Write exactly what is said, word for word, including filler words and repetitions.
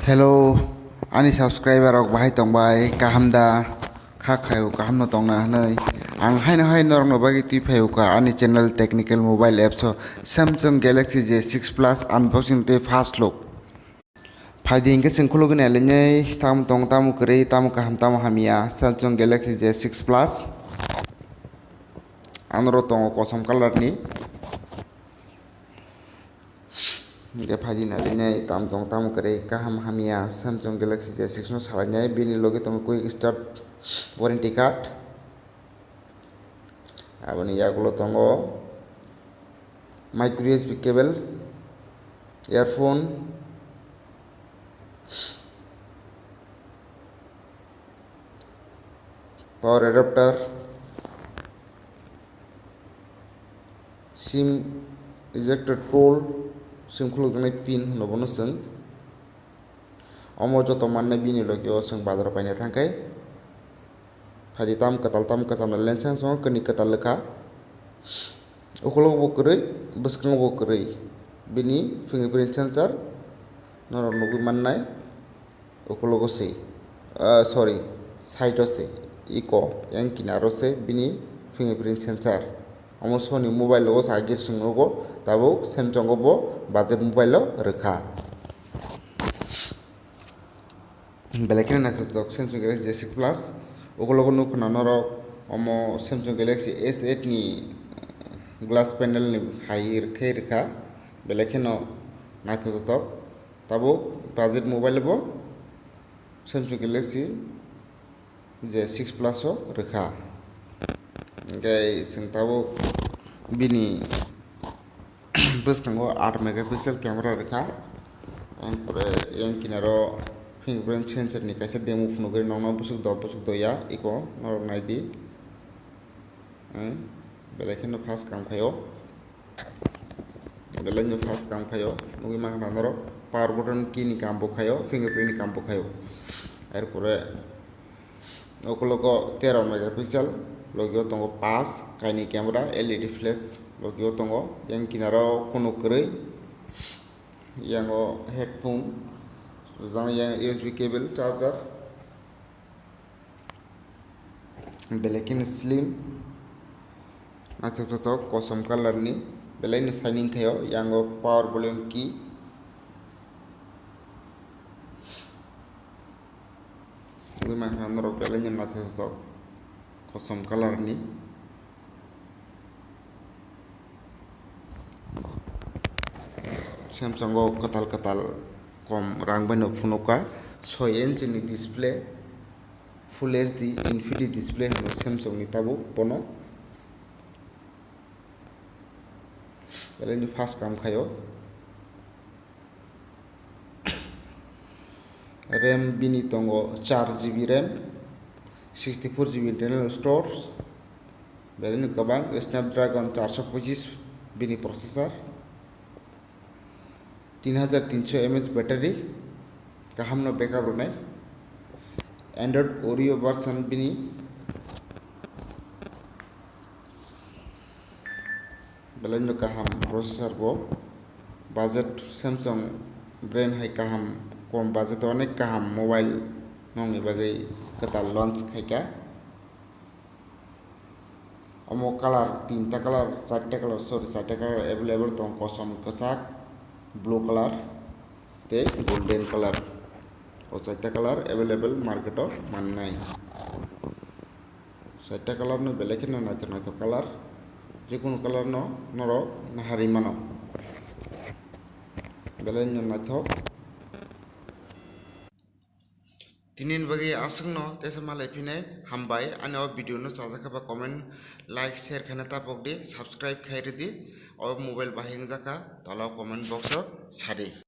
Hello, ani subscriber rok bahai tongbai, kaham da? Kha khaio, kaham no tongna hwnwi. Ang haino hai norokno bagwi twi phaio ka ani channel Technical Mobile Apps o Samsung Galaxy J six Plus unboxing tei first look. Phaidi hinkhe chwng khulugwi nailainai, tamo tong, tamo kwrwi, tamo kaham, tamo hamya, Samsung Galaxy J six Plus. Anoro tongo kosom colour ni. Hinkhe phaidi nailainai, tamo tong, tamo kwrwi, kaham hamya, Samsung Galaxy J six no salainai, bini logi tongo quick start warranty card. Aboni yagulo tongo micro U S B cable, earphone, power adapter, sim ejector tool, sim khulukjaknai pin hwno bono chwng. Omo joto mannai bini logi o chwng bazar o paina thangkhe. Phaidi tam kwtal tam kwcham lensa song kwni kwtal lwkha. Ukhulok bo kwrwi, bwskango bo kwrwi. Bini fingerprint sensor norok nugwi mannai. Ukulogo se, ah, sorry, side o se, iko, yang kinaro se bini fingerprint sensor. Omo Sony mobile o sa agir sung nugo, tabuk Samsung o bo budget mobile o rwkha. Belai kheno naithotok Samsung Galaxy J six Plus. Ukulogo nukho na norok omo Samsung Galaxy S eight ni glass panel ni hai rwkhe rwkha. Belai kheno naithotok. Tabuk budget mobile bo Samsung Galaxy J six Plus o rwkha. Hinkhe chwng tabuk bini bwskango aat megapixel camera rwkha. Yang pore yang kinaro fingerprint sensor ni kaisa demo phunugwi nokno bwswk do bwswk do ya iko norok naidi. Belai kheno fast kam khaio. Belai no fast kam khaio. Nugwi mankha norok power button key ni kam bo khaio, fingerprint ni kam bo khaio. Erpore ukulogo tero megapixel, logio tongo pass, kainwi camera, L E D flash logio tongo. Yang kinaro kunu kwrwi, yango headphone, jang yang U S B cable, charger. Belai kheno slim, naithok thothok kosom colour ni, belai no shining khaio, yango power volume key. Tugwi mankha norok belai no naithok thothok kosom colour ni. Samsung o kwtal kwtal kom rang bai no phunukha, soi inch ni display, full H D infinity display hwnwi Samsung ni tabuk bono belai no fast kam khaio. RAM bini tongo char G B RAM, sixty four G B internal storage, belai no kwbang, Snapdragon charso pochis bini processor, tin hajar tinso mAh battery, kaham no backup rwnai, Android Oreo version bini. Belai no kaham processor bo. Budget Samsung brand hai kaham, kom budget o onek kaham mobile nongni bagwi kwtal launch khaikha. Omo colour tinta colour, charta colour, sorry, charta colour available tong, kosom, kwchak, blue colour tei golden colour. O charta colour available market o mannai. Chaita colour no belai kheno naithok naithok colour, jekunu colour no norok naharwi mano, belai no naithok. Tini ni bagwi aswk no teisa malai phinai, hambai. Ani o video no chajak kha ba comment, like, share khaina tapok di, subscribe khai rwdi. O mobile bahai wngjak kha, tola o comment box o sadi.